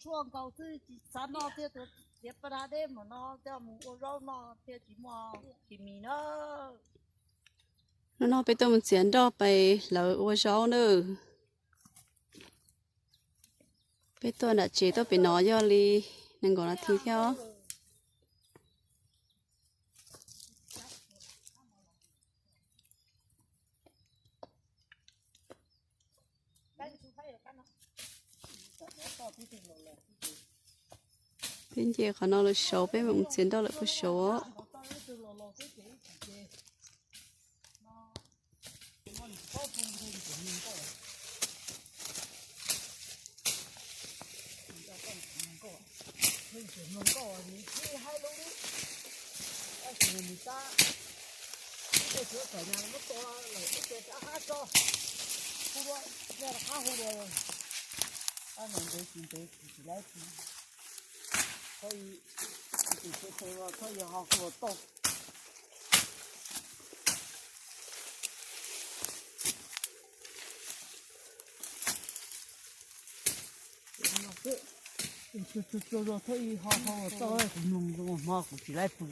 tshuaj nkaus xwb tsis xav noj thiab, txiav pas dab deb mus no coj mus ua zaub noj thiaj tsis muaj kis mis na. Hnub no peb tuaj mus txiav nroj pais hlawv ua zaub nawb. Peb tuaj nram tsev tuaj pem no yog li nees nkaum nas this thiab. Peb nce qhov no lawm saud, peb mam mus txiav nroj lawm puag saud. Tsuag tsuag zog thiaj ho ho tau, kuv mloog zoo hmo kuv tsis laib pw.